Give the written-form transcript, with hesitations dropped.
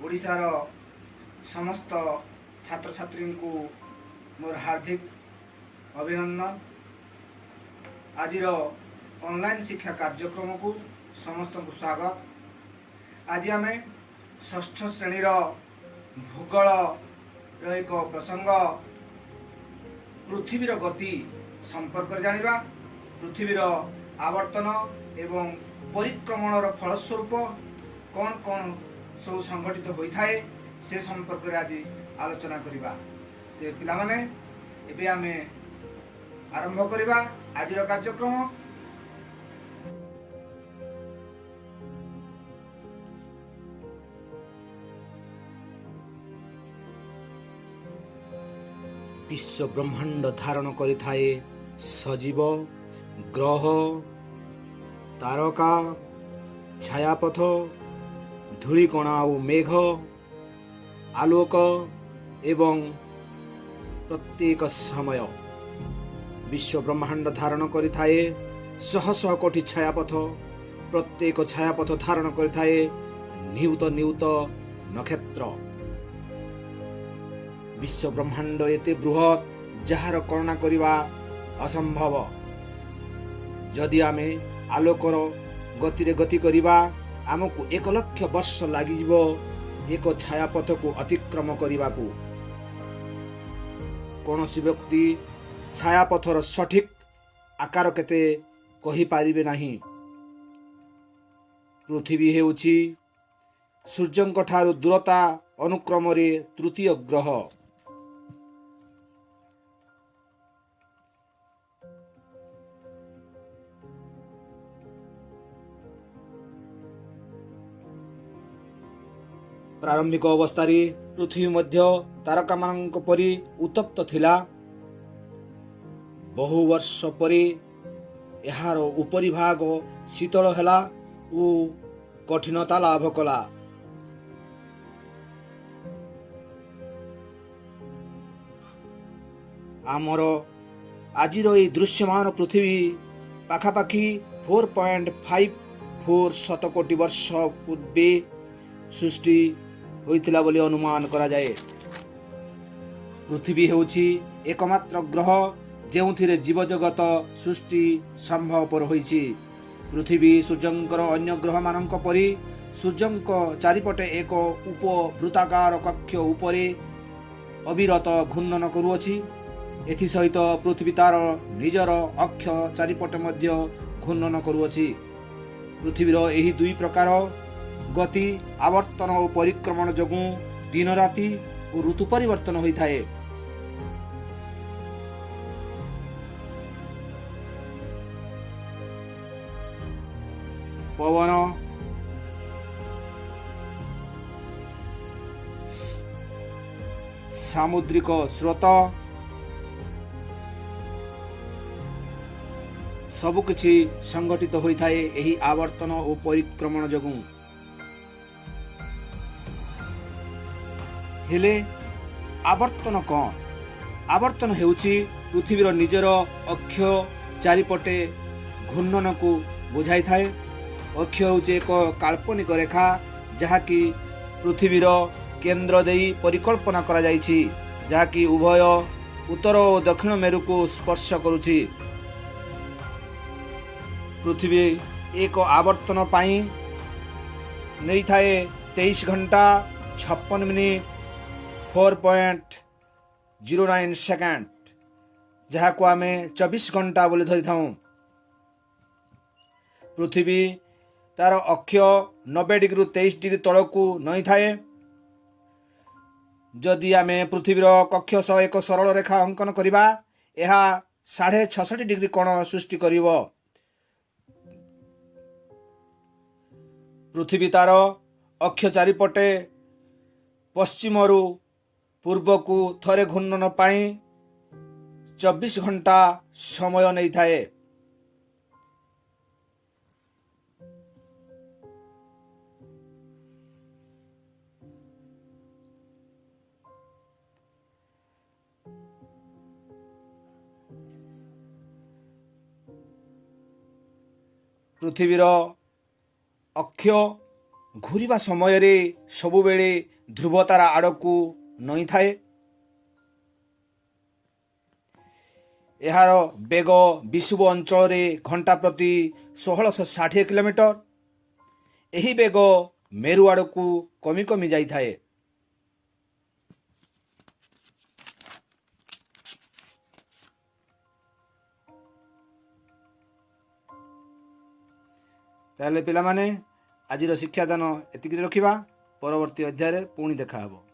ଓଡ଼ିଶାର ସମସ୍ତ ଛାତ୍ରଛାତ୍ରୀଙ୍କୁ ମୋର ହାର୍ଦ୍ଦିକ ଅଭିନନ୍ଦନ। ଆଜିର ଅନଲାଇନ୍ ଶିକ୍ଷା କାର୍ଯ୍ୟକ୍ରମକୁ ସମସ୍ତଙ୍କୁ ସ୍ୱାଗତ। ଆଜି ଆମେ ଷଷ୍ଠ ଶ୍ରେଣୀର ଭୂଗୋଳର ଏକ ପ୍ରସଙ୍ଗ ପୃଥିବୀର ଗତି ସମ୍ପର୍କରେ ଜାଣିବା। ପୃଥିବୀର ଆବର୍ତ୍ତନ ଏବଂ ପରିକ୍ରମଣର ଫଳସ୍ୱରୂପ କ'ଣ କ'ଣ ସବୁ ସଂଘଟିତ ହୋଇଥାଏ ସେ ସମ୍ପର୍କରେ ଆଜି ଆଲୋଚନା କରିବା। ତେବେ ପିଲାମାନେ, ଏବେ ଆମେ ଆରମ୍ଭ କରିବା ଆଜିର କାର୍ଯ୍ୟକ୍ରମ। ବିଶ୍ୱ ବ୍ରହ୍ମାଣ୍ଡ ଧାରଣ କରିଥାଏ ସଜୀବ, ଗ୍ରହ, ତାରକା, ଛାୟାପଥ, ଧୂଳିକଣା ଓ ମେଘ, ଆଲୋକ ଏବଂ ପ୍ରତ୍ୟେକ ସମୟ। ବିଶ୍ୱ ବ୍ରହ୍ମାଣ୍ଡ ଧାରଣ କରିଥାଏ ଶହ ଶହ କୋଟି ଛାୟାପଥ। ପ୍ରତ୍ୟେକ ଛାୟାପଥ ଧାରଣ କରିଥାଏ ନିୟୁତ ନିୟୁତ ନକ୍ଷତ୍ର। ବିଶ୍ୱ ବ୍ରହ୍ମାଣ୍ଡ ଏତେ ବୃହତ୍ ଯାହାର ଗଣନା କରିବା ଅସମ୍ଭବ। ଯଦି ଆମେ ଆଲୋକର ଗତିରେ ଗତି କରିବା, ଆମକୁ 1 ଲକ୍ଷ ବର୍ଷ ଲାଗିଯିବ ଏକ ଛାୟାପଥକୁ ଅତିକ୍ରମ କରିବାକୁ। କୌଣସି ବ୍ୟକ୍ତି ଛାୟାପଥର ସଠିକ୍ ଆକାର କେତେ କହିପାରିବେ ନାହିଁ। ପୃଥିବୀ ହେଉଛି ସୂର୍ଯ୍ୟଙ୍କ ଠାରୁ ଦୂରତା ଅନୁକ୍ରମରେ ତୃତୀୟ ଗ୍ରହ। ପ୍ରାରମ୍ଭିକ ଅବସ୍ଥାରେ ପୃଥିବୀ ମଧ୍ୟ ତାରକାମାନଙ୍କ ପରି ଉତ୍ତପ୍ତ ଥିଲା। ବହୁ ବର୍ଷ ପରେ ଏହାର ଉପରିଭାଗ ଶୀତଳ ହେଲା ଓ କଠିନତା ଲାଭ କଲା। ଆମର ଆଜିର ଏଇ ଦୃଶ୍ୟମାନ ପୃଥିବୀ ପାଖାପାଖି 4.54 ଶତ କୋଟି ବର୍ଷ ପୂର୍ବେ ସୃଷ୍ଟି ହୋଇଥିଲା ବୋଲି ଅନୁମାନ କରାଯାଏ। ପୃଥିବୀ ହେଉଛି ଏକମାତ୍ର ଗ୍ରହ ଯେଉଁଥିରେ ଜୀବଜଗତ ସୃଷ୍ଟି ସମ୍ଭବପର ହୋଇଛି। ପୃଥିବୀ ସୂର୍ଯ୍ୟଙ୍କର ଅନ୍ୟ ଗ୍ରହମାନଙ୍କ ପରି ସୂର୍ଯ୍ୟଙ୍କ ଚାରିପଟେ ଏକ ଉପବୃତ୍ତାକାର କକ୍ଷ ଉପରେ ଅବିରତ ଘୂର୍ଣ୍ଣନ କରୁଅଛି। ଏଥିସହିତ ପୃଥିବୀ ତାର ନିଜର ଅକ୍ଷ ଚାରିପଟେ ମଧ୍ୟ ଘୂର୍ଣ୍ଣନ କରୁଅଛି। ପୃଥିବୀର ଏହି ଦୁଇ ପ୍ରକାର ଗତି, ଆବର୍ତ୍ତନ ଓ ପରିକ୍ରମଣ ଯୋଗୁଁ ଦିନ ରାତି ଓ ଋତୁ ପରିବର୍ତ୍ତନ ହୋଇଥାଏ। ପବନ, ସାମୁଦ୍ରିକ ସ୍ରୋତ ସବୁକିଛି ସଂଗଠିତ ହୋଇଥାଏ ଏହି ଆବର୍ତ୍ତନ ଓ ପରିକ୍ରମଣ ଯୋଗୁଁ। ହେଲେ ଆବର୍ତ୍ତନ କ'ଣ? ଆବର୍ତ୍ତନ ହେଉଛି ପୃଥିବୀର ନିଜର ଅକ୍ଷ ଚାରିପଟେ ଘୂର୍ଣ୍ଣନକୁ ବୁଝାଇଥାଏ। ଅକ୍ଷ ହେଉଛି ଏକ କାଳ୍ପନିକ ରେଖା ଯାହାକି ପୃଥିବୀର କେନ୍ଦ୍ର ଦେଇ ପରିକଳ୍ପନା କରାଯାଇଛି, ଯାହାକି ଉଭୟ ଉତ୍ତର ଓ ଦକ୍ଷିଣ ମେରୁକୁ ସ୍ପର୍ଶ କରୁଛି। ପୃଥିବୀ ଏକ ଆବର୍ତ୍ତନ ପାଇଁ ନେଇଥାଏ 23 ଘଣ୍ଟା 56 ମିନିଟ୍ 4.09 ସେକେଣ୍ଡ, ଯାହାକୁ ଆମେ 24 ଘଣ୍ଟା ବୋଲି ଧରିଥାଉ। ପୃଥିବୀ ତାର ଅକ୍ଷ 90 ଡିଗ୍ରୀରୁ 23 ଡିଗ୍ରୀ ତଳକୁ ନଇଁଥାଏ। ଯଦି ଆମେ ପୃଥିବୀର କକ୍ଷ ସହ ଏକ ସରଳ ରେଖା ଅଙ୍କନ କରିବା, ଏହା 66.5 ଡିଗ୍ରୀ କୋଣ ସୃଷ୍ଟି କରିବ। ପୃଥିବୀ ତାର ଅକ୍ଷ ଚାରିପଟେ ପଶ୍ଚିମରୁ ପୂର୍ବକୁ ଥରେ ଘୂର୍ଣ୍ଣନ ପାଇଁ 24 ଘଣ୍ଟା ସମୟ ନେଇଥାଏ। ପୃଥିବୀର ଅକ୍ଷ ଘୁରିବା ସମୟରେ ସବୁବେଳେ ଧ୍ରୁବତାରା ଆଡ଼କୁ ନଇଁଥାଏ। ଏହାର ବେଗ ବିଷୁବ ଅଞ୍ଚଳରେ ଘଣ୍ଟା ପ୍ରତି 1660 କିଲୋମିଟର। ଏହି ବେଗ ମେରୁ ଆଡ଼କୁ କମି କମି ଯାଇଥାଏ। ତାହେଲେ ପିଲାମାନେ, ଆଜିର ଶିକ୍ଷାଦାନ ଏତିକିରେ ରଖିବା। ପରବର୍ତ୍ତୀ ଅଧ୍ୟାୟରେ ପୁଣି ଦେଖା ହେବ।